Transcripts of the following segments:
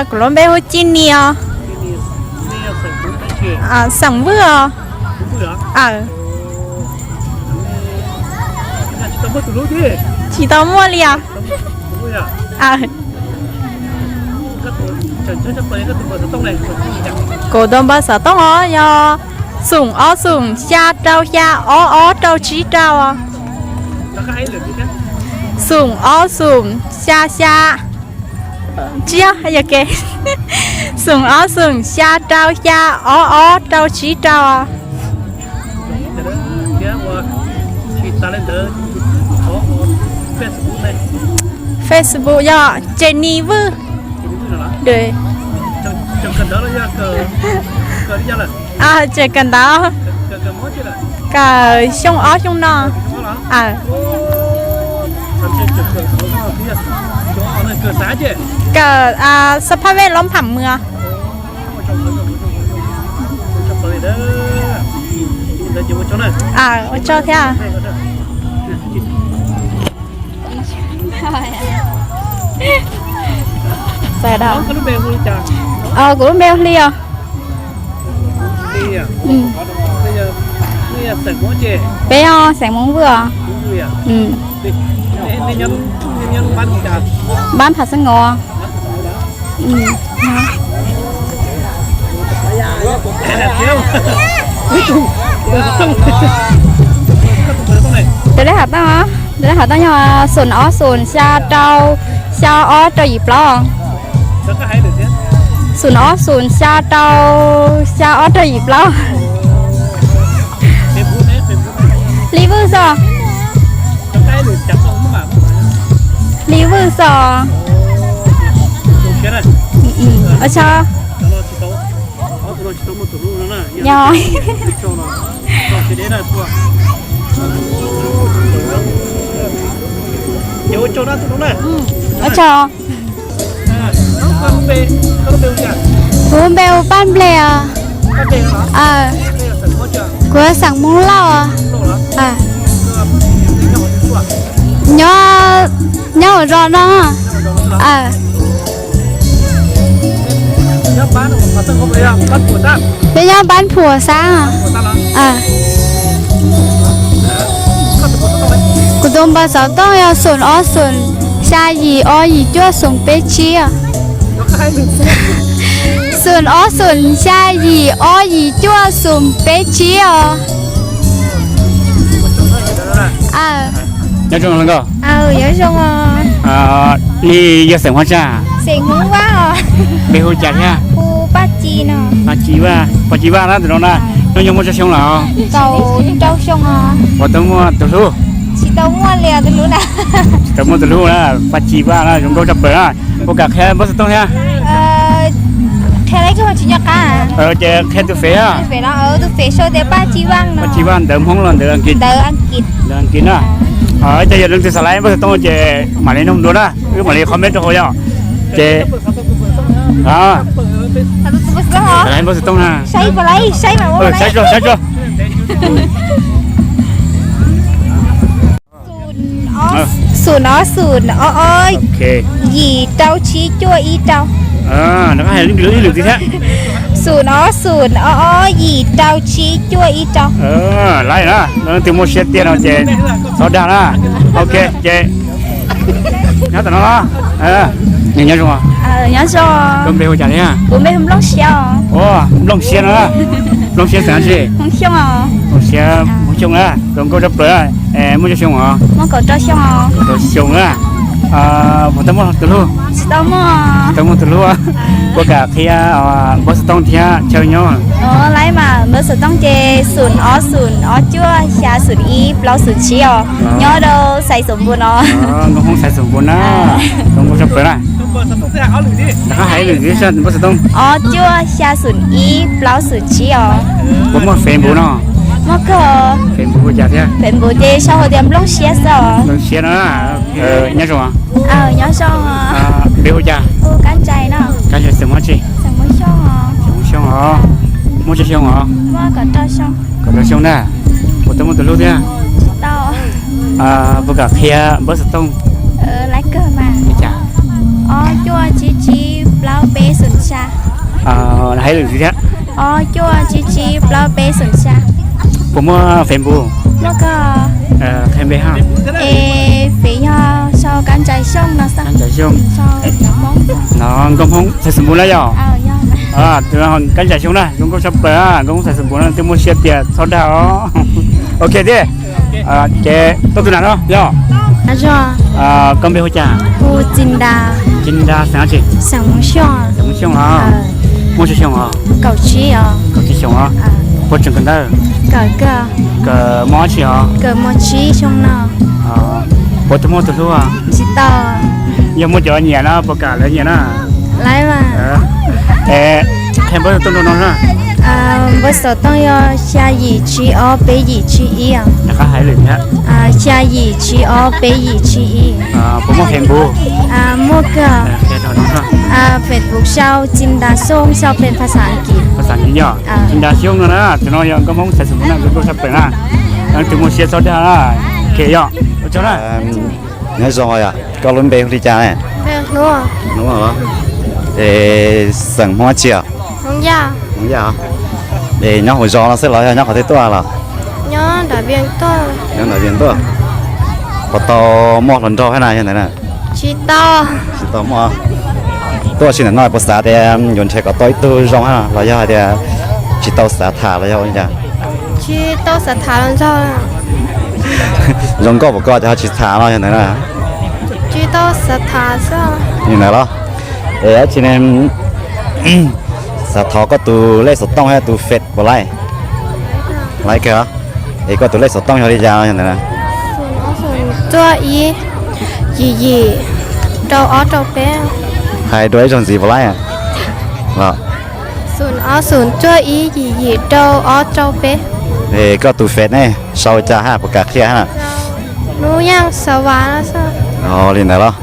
Kuv lub npe hu Ci Nias. Xeem Vwj os. Tsis tau muaj li os. Kuv tus npawb xov tooj os yog xoom ob xoom xya rau xya ob ob rau tsib rau. Xoom ob xoom xya xya, tsiab yog ke, xoom ob xoom xya rau xya ob ob rau tsib rau. Facebook yog Jenny Vwj. Tseem kawm ntawv, kawm xyoo ob xyoo no. Kawm xab phaj vej lob pham mws. Ua tsaug thiab. Kuv lub npe Hli os. Peb yog xeem Hmoob Vwj os. Npab Phav Xeeb Ngos. Tus lej hav tooj, tus lej hav tooj yog xoom ob xoom xya rau xya ob rau yim plaub. Xoom ob xoom xya rau xya ob rau yim plaub. Li Vwj xwb. Li Vwj xwb. Ua tsaug. Yog. Ua tsaug. Kuv npe hu Paj Nplej os. Kuv xeem Hmoob Lauj os. Nyob hauv zos no. Peb nyob Npab Phuam Xab. Kuv tus npawb xov tooj yog xoom ob xoom xya yim ob yim cuaj xoom peb tsib. Xoom ob xoom xya yim ob yim cuaj xoom peb tsib os. Nyob zoo nkauj. Nej yog xeem Hmoob tsi? Xeem Hmoob Vaj os. Npe hu cas thiab? Hu Paj Ci no. Paj Ci Vaj, Paj Ci Vaj na tus no na. Nyob zoo muaj tsawg xyoo lawm? Kaum rau xyoo os. Puas tau muaj tus hlub? Tsis tau muaj li tus hlub na. Tsis tau muaj tus hlub na, Paj Ci Vaj na, zoo nkauj tshaj plaws na. Puas kam qhia npawb xov tooj thiab? Qhia lawm, tsis nco qab. Ces qhia tus fev. Tus fev no, tus fev sau tias Paj Ci Vaj no. Paj Ci Vaj ntawv Hmoob los ntawv Askiv? Ntawv Askiv. Ntawv Askiv na. Ces yog leej twg xav laib npawb xov tooj ces mam li noog dua na, wb mam li comment rau hauv yom. Ces xav laib npawb xov tooj na, saib tso, saib tso. Xoom ob xoom ob ob yim rau tsib cuaj ib rau. Ib lwm tiag thiab. Xoom ob xoom ob ob yim rau tsib cuaj ib rau. Laib na, leej twg muaj siab tiag no ces txhob dag na. Ok ces nyob tom no los. Nyob zoo. Nyob zoo. Koj npe hu cas thiab? Kuv npe hu Nplooj Siab os. Nplooj Siab no. Nplooj Siab xeem dab tsi? Hmoob Xyooj os. Nplooj Siab Hmoob Xyooj na, zoo nkauj tshaj plaws. Muaj tsawg xyoo os? Muaj kaum rau xyoo os. Kaum rau xyoo na. Puas tau muaj tus hlub? Tsis tau muaj. Tsis tau muaj tus hlub. Puas kam qhia npawb xov tooj thiab chaw nyob? Laib mas, npawb xov tooj ces xoom ob xoom ob cuaj xya xoom ib plaub xoom tsib os. Nyob rau Xaiv Xoom Npus no. Nkauj Hmoob Xaiv Xoom Npus na. Zoo nkauj tshaj plaws na. Rov qab hais lwm ib zaj npawb xov tooj. Ob cuaj xya xoom ib plaub xoom tsib os. Puas muaj Facebook no? Muaj kawg. Facebook hu cas thiab? Facebook ces sau hais tias Nplooj Siab xwb os. Nplooj Siab no. Nyob zoo. Nyob zoo. Npe hu cas? Hu Kab Ntsais no. Kab Ntsais xeem Hmoob tsi? Xeem Hmoob Xyooj os. Muaj tsawg xyoo os? Muaj kaum rau xyoo. Kaum rau xyoo na. Puas tau muaj tus hlub thiab? Tau. Puas kam qhia npawb xov tooj? Li cas? Ob cuaj tsib tsib plaub peb xoom xya. Hais lwm ntxiv thiab. Ob cuaj tsib tsib plaub peb xoom xya. Puas muaj Facebook? Muaj koj. Qhia npe hab. Es fev yog sau Kab Ntsais Xyooj no xwb. Kab Ntsais Xyooj. No nkauj Hmoob Xais Xeem Npus na yog? Kab Ntsais Xyooj na, zoo nkauj tshaj plaws na, nkauj Hmoob Xais Xeem Npus na, twb muaj siab tiag txhob dag os. Ok thiab. Ces tuaj tus nam no yog? Koj npe hu cas? Hu Txi Nra. Txi Nra xeem dab tsi? Xeem Hmoob Xyooj. Xeem Hmoob Xyooj os. Muaj tsawg xyoo os? Kaum tsib os. Kaum tsib xyoo os. Puas tseem kawm ntawv? Kawm kawg. Kawm mos dab tsi os? Kawm mos tsib xyoo no. Puas tau muaj tus hlub? Tsis tau. Yog muaj cov nyiam no puas kam lawv nyiam na? Lawv mas. Qhia npawb xov tooj rau no na. Npawb xov tooj yog xya yim tsib ob peb yim tsib ib. Rov qab hais lwm thiab. Xya yim tsib ob peb yim tsib ib. Puas muaj Facebook? Muaj kawg. Qhia rau no. Facebook sau Txi Nra Xyooj, sau pem phas xas Askiv. Phas xas Askiv yog Txi Nra Xyooj no na, tus no yog nkauj Hmoob Xais Xeem Npus na, zoo nkauj tshaj plaws na. Leej twg muaj siab txhob dag na. Ok yog, ua tsaug na. Nyob zoo yom, koj lub npe hu li cas ne? Hnub os. Es xeem Hmoob dab tsi os? Hmoob Yaj. Hmoob Yaj os. Es nyob hauv zos no xwb los yog nyob qhov twg tuaj los? Nyob nram Vias tuaj. Nyob nram Vias tuaj. Puas tau muaj hluas nraug thiab na yog ntawd na? Tsis tau. Tsis tau muaj. Tuaj txog ntawm no puas xav tias yuav nrhiav kom tau ib tug zoo thiab los yog hais tias tsis tau xav tham los yog ua li cas? Tsis tau xav tham los ntag. Zoo nkauj npaum koj ces ho tsis tham no yog ntawd na? Tsis tau xav tham xwb. Li ntawd los? Es dab tsi ne, xav thov koj tus lej xov tooj thiab tus Face puas laib? Laib kawg. Es koj tus lej xov tooj yog li cas yog ntawd na? Xoom ob xoom cuaj ib yim yim rau ob rau peb. Hais dua ib zaug ntxiv puas laib? Xoom ob xoom cuaj ib yim yim rau ob rau peb. Es koj tus Face ne sau li cas hab, puas kam qhia hab? Hnub Yaj Xav Vas no xwb. Li ntawd los?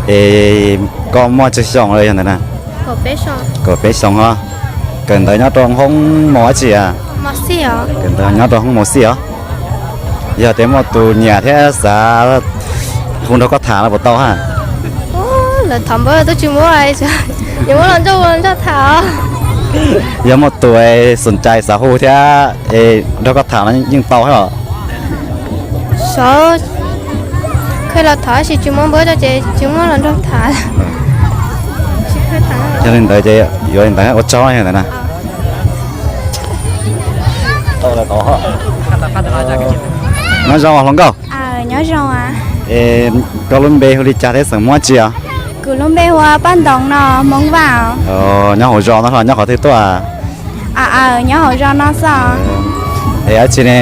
Es koj muaj tsawg xyoo lawm yog ntawd na? Kaum peb xyoo os. Kawm ntawv nyob rau hoob mos dab tsi a? Kawm ntawv nyob rau hoob mos xij os. Yog tias muaj tus nyiam thiab xav hu nrog koj tham no puas tau hab? Lawv thov npawb twb tsis muab, yuav muab los nrog ua nrog tham. Yog muaj tus xoom cai xav hu thiab es nrog koj tham no yeej tau hab los? Sav, koj los tham tab sis tsis muab npawb rau ces tsis muab los nrog tham. Yog li ntawd ces yuav li ntawd ua tsaug ntawd na. Nyob zoo hluas nkauj. Nyob zoo. Es koj lub npe hu li cas thiab xeem Hmoob dab tsi os? Kuv lub npe hu ua Paj Ntoos no, Hmoob Vaj. Nyob hauv zos no los nyob qhov twg tuaj? Nyob hauv zos no xwb. Es dab tsi ne,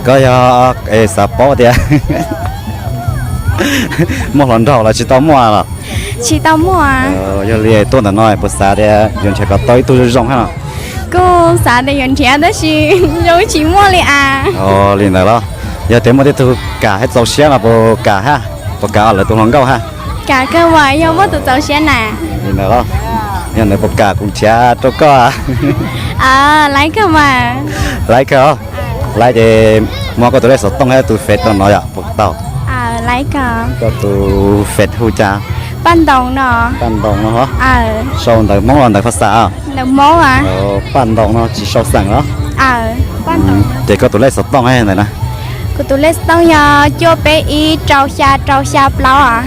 koj yog xav paub tias muaj hluas nraug los tsis tau muaj los? Tsis tau muaj. Yog li tuaj ntawm no puas xav tias yuav nrhiav kom tau ib tug zoo zoo hab no? Kuj xav tias yuav nrhiav tab sis zoo tsis muaj li as. Li ntawd los? Yog tias muaj tej tug kam thiab txaus siab no puas kam hab, puas kam ua lawv tus hluas nkauj hab? Kam kawg mas, yog muaj tus txaus siab na. Li ntawd los? Yog ntawd puas kam kuv nrhiav rau koj? Laib kawg mas. Laib kawg os. Laib ces muab koj tus lej xov tooj thiab tus Face rau no yom, puas tau? Laib kawg. Koj tus Face hu cas? Paj Ntoos no. Paj Ntoos no. Sau ntawv Hmoob los ntawv phas xas? Ntawv Hmoob. Paj Ntoos no tsis sau xeem los? Ces koj tus lej xov tooj ntawm na? Kuv tus lej xov tooj yog cuaj peb ib rau xya rau xya plaub.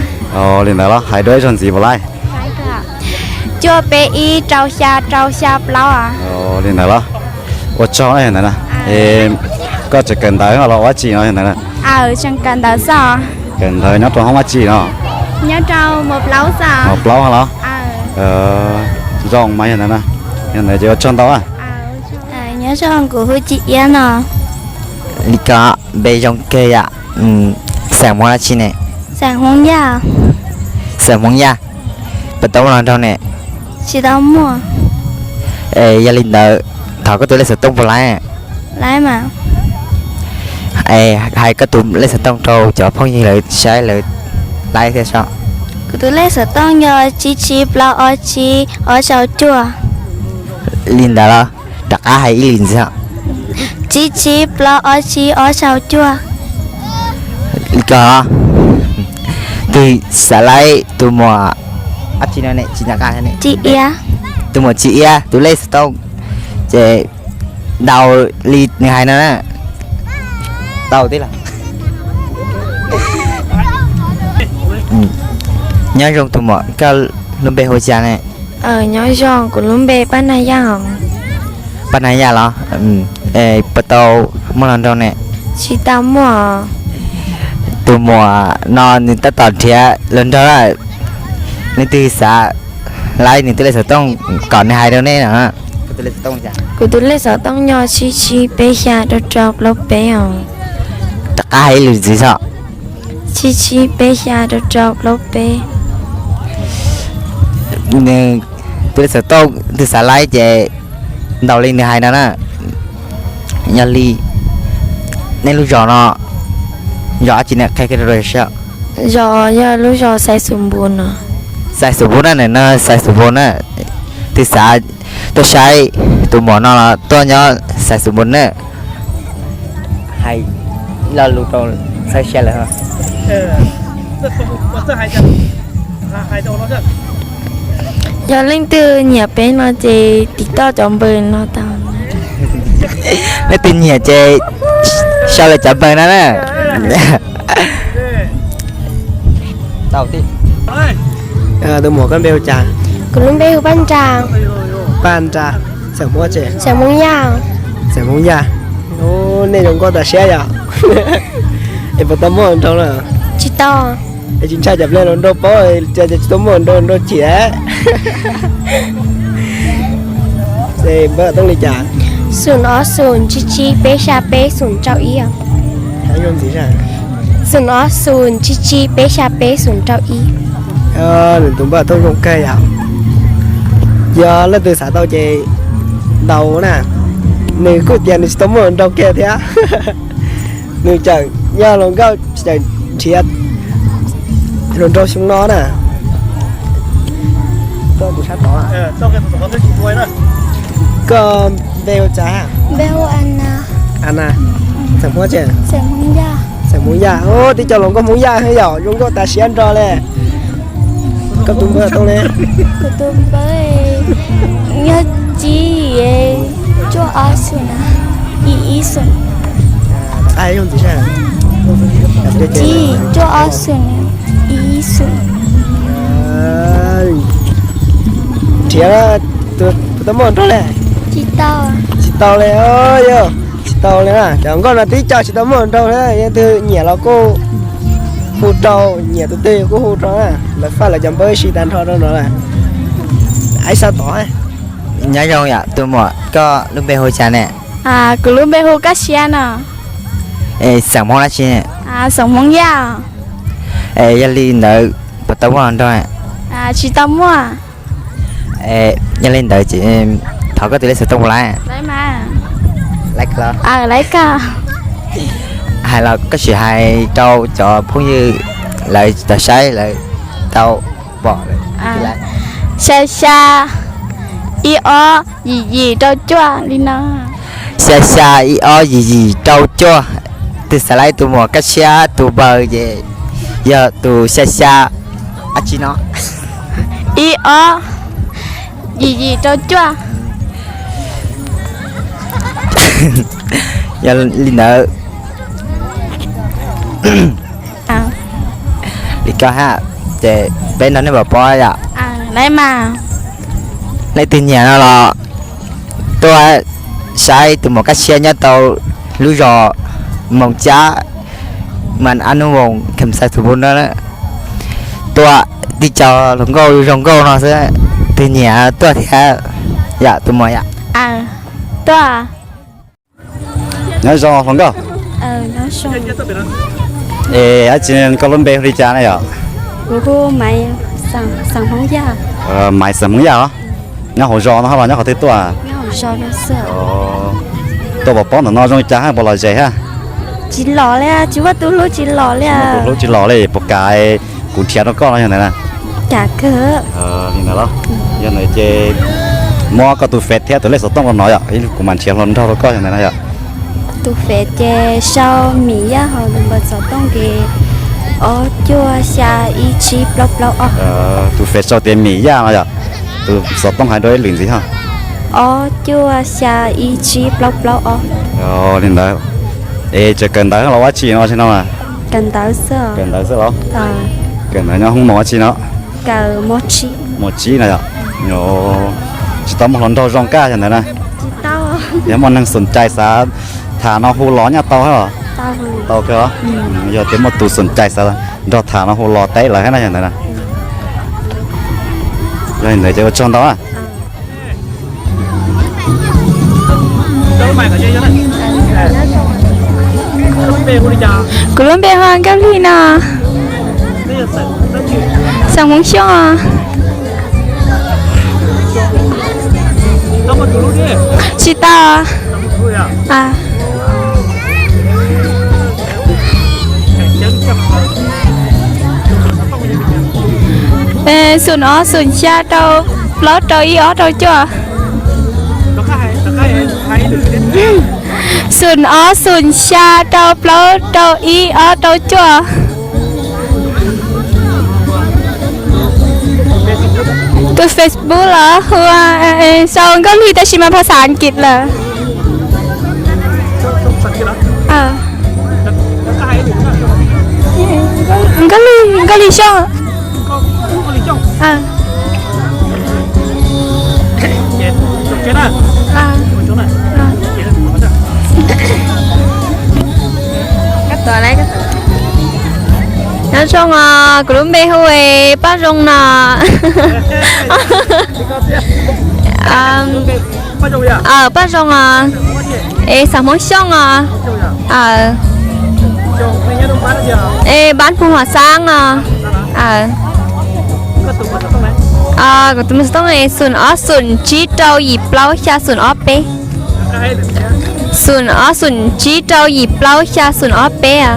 Li ntawd los? Hais dua ib zaug ntxiv puas laib? Cuaj peb ib rau xya rau xya plaub. Li ntawd los? Ua tsaug na yog ntawd na. Koj tseem kawm ntawv los ua dab tsi no yog ntawd na? Tseem kawm ntawv xwb. Kawm ntawv nyob rau hoob dab tsi no? Nyob rau mos plaub xwb. Mos plaub los? Zoo mas yog ntawd na. Yog ntawd ces ua tsaug ntau. Nyob zoo, kuv hu Ci Iab no. Li ko, npe zoo kawg yom. Xeem Hmoob dab tsi ne? Xeem Hmoob Yaj. Xeem Hmoob Yaj. Puas tau muaj hluas nraug ne? Tsis tau muaj. Yog li ntawd, thov koj tus lej xov tooj puas laib? Laib mas. Hais koj tus lej xov tooj rau cov phooj ywg lawv saib lawv laib thiab so. Kuv tus lej xov tooj yog tsib tsib plaub ob tsib ob rau cuaj. Li ntawd los? Rov qab hais ib lwm ntxiv. Tsib tsib plaub ob tsib ob rau cuaj. Li ko, twg xav laib tus muam, tsis, tus muam Tsis Iab tus lej xov tooj, ces ntaus li nws hais no na. Tau tib los. Nyob zoo tus muam, koj lub npe hu cas ne? Nyob zoo, kuv lub npe Paj Nag Yaj os. Paj Nag Yaj los? Puas tau muaj hluas nraug ne? Tsis tau muaj. Tus muam no nws tab tom nrhiav hluas nraug, leej twg xav laib nws tus lej xov tooj kom nws hais rau nej no. Kuv tus lej xov tooj yog tsib tsib peb xya rau rau plaub peb os. Rov qab hais ib lwm ntxiv tso. Tsib tsib peb xya rau rau plaub peb. Nws tus lej xov tooj twg xav laib ces ntaus li nws hais no na. Yog li, nej lub zos no zos dab tsi ne, qhia kiag rau seb. Zos yog lub zos Xais Xus Npus no. Xais Xus Npus na, no Xais Xus Npus na. Twg xav tuaj saib tus muam no los tuaj nyob Xais Xus Npus na. Hais ib lo lus rau txhawb siab lawm. Yog leej twg nyiam peb no ces tiv toj cov npawg no tau. Leej twg nyiam ces sau lawv cov npawg no na. Tus muam, koj npe hu cas? Kuv lub npe hu Paj Nra. Paj Nra, xeem Hmoob tsi? Xeem Hmoob Yaj. Xeem Hmoob Yaj. Nej zoo nkauj tas siab yom. Es puas tau muaj hluas nraug na? Tsis tau. Es tsis ntshai cov peb hluas nraug paub cas tsis tau muaj hluas nraug, hluas nraug chim. Npawb xov tooj li cas? Xoom ob xoom tsib tsib peb xya peb xoom rau ib. Xoom ob xoom tsib tsib peb xya peb xoom rau ib. Nws tus npawb xov tooj zoo kawg yom. Yog leej twg xav tau ces ntaus na. Nws kuj tias nws tsis tau muaj hluas nraug kiag thiab. Nws tseem yog hluas nkauj, tseem nrhiav hluas nraug xyoo no na. Koj npe hu cas? Ana. Xeem Hmoob tsi? Xeem Hmoob Yaj. Tib co hluas nkauj Hmoob Yaj yom, zoo nkauj tas siab nrho li. Koj tus npawb xov tooj ne? Kuv tus npawb yog tsib cuaj ob xoom, ib ib xoom. Tsib cuaj ob xoom, ib ib xoom. Nrhiav, puas tau muaj hluas nraug li? Tsis tau. Tsis tau li, yog tsis tau li na. Cov nkauj no tib co tsis tau muaj hluas nraug li, yog leej twg nyiam los kuj hu rau, nyiam tus twg kuj hu rau na. Lawv faj lawv cov npawb si tag nrho rau no lawm. Ib sab tod. Nyob zoo yom tus muam, koj lub npe hu cas ne? Kuv lub npe hu Kab Siab no. Xeem Hmoob dab tsi? Xeem Hmoob Yaj. Yog li ntawd puas tau muaj hluas nraug? Tsis tau muaj. Yog li ntawd ces thov koj tus lej xov tooj ua lawm. Lawv koj hais los koj sim hais rau cov phooj ywg lawv tau saib lawv tau pom lawm. Xya xya ib ob yim yim rau cuaj li no. Xya xya ib ob yim yim rau cuaj. Tus xav laib tus muam Kab Siab tus npawg ces yog tus xya xya dab tsi no? Ib ob yim yim rau cuaj. Yog li ntawd, li ko hab, ces peb nrog nej pov pob yom. Leej twg nyiam no los tuaj saib tus muam Kab Siab nyob tau lub zos Moos Cab, mas ab nub voos khem xais txhua pub no. Tuaj tib co hluas nkauj zoo nkauj no xwb, twg nyiam tuaj thiab yom tus muam yom. Tuaj. Nyob zoo hluas nkauj. Es dab tsi koj lub npe hu li cas ne yom? Kuv hu Maiv Xeem Hmoob Yaj. Maiv Xeem Hmoob Yaj os. Nyob hauv zos no los nyob qhov twg tuaj? Tuaj pov pob ntawm no zoo li cas hab puas lom zem hab? Tsis lom li, tsis muaj tus hlub tsis lom li. Tsis muaj tus hlub tsis lom li, puas kam kuv nrhiav rau koj no yog ntawd na? Kam kawg. Li ntawd los, yog ntawd ces muab koj tus Face thiab tus lej xov tooj rau no yom, kuv mam nrhiav hluas nraug rau koj yog ntawd na yom. Tus fem ces sau Mim Yaj hauv npawb xov tooj ces ob cuaj xya ib tsib plaub plaub ob. Tus fem sau tias Mim Yaj no yom? Tus xov tooj hais dua ib lwm ntxiv ho. Ob cuaj xya ib tsib plaub plaub ob. Li ntawd. Es tseem kawm ntawv los ua dab tsi no tsis no? Kawm ntawv xwb. Kawm ntawv xwb los? Kawm ntawv nyob hoob mos dab tsi no? Mos tsib no yom? Tsis tau muaj hluas nraug zoo kaj yog ntawd na? Yog muaj neeg xum cai xav tham no hu los nyaj tau thiab los? Tau kawg. Yog tias muaj tus xum cai xav nrog tham no hu los teb lawv thiab na yog ntawd na. Yog li ntawd ces ua tsaug ntau na. Kuv lub npe hu ua Nkauj Lig no. Xeem Hmoob Xyooj. Tsis tau. Xum ob xum xya rau plaub rau ib ob rau cuaj. Xum ob xum xya rau plaub rau ib ob rau cuaj. Tus Facebook los hu sau Nkauj Lig tab sis mas phas xas As kiv lawm. Nkauj Lig, Nkauj Lig Xyooj. Nyob zoo os, kuv lub npe hu ua Paj Zoo no. Paj Zoo os, es xeem Hmoob Xyooj os. Es npab Phu Hua Xaab os. Kuv tus npawb xov tooj es xum ob xum tsib rau yim plaub xya xum ob peb. Xum ob xum tsib rau yim plaub xya xum ob peb.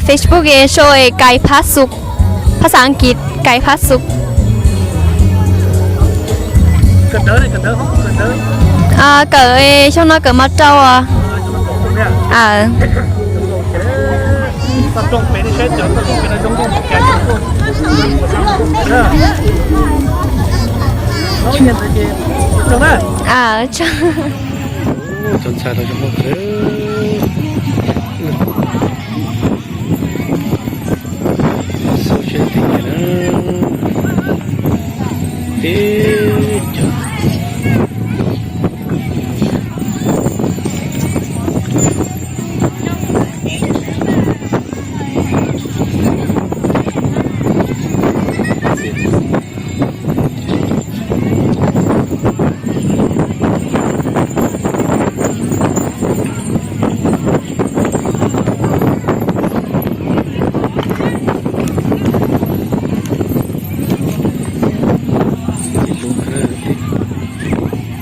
Facebook es sau es Kais Phab Xus, phas xas As kiv Kais Phab Xus. Kawm xyoo no kawm mos rau os.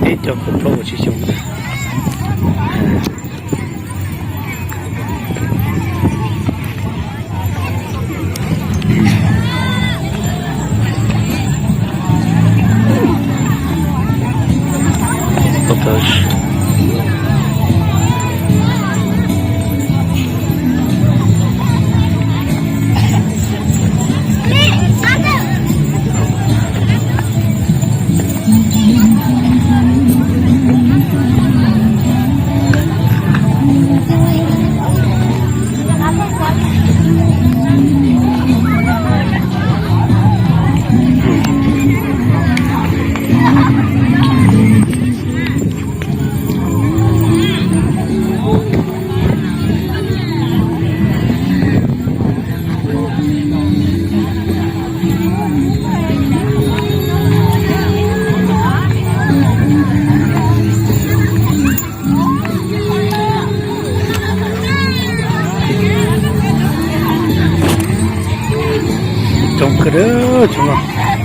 Teb cov kaum plaub kaum tsib xyoo. Coob kawg, coob no.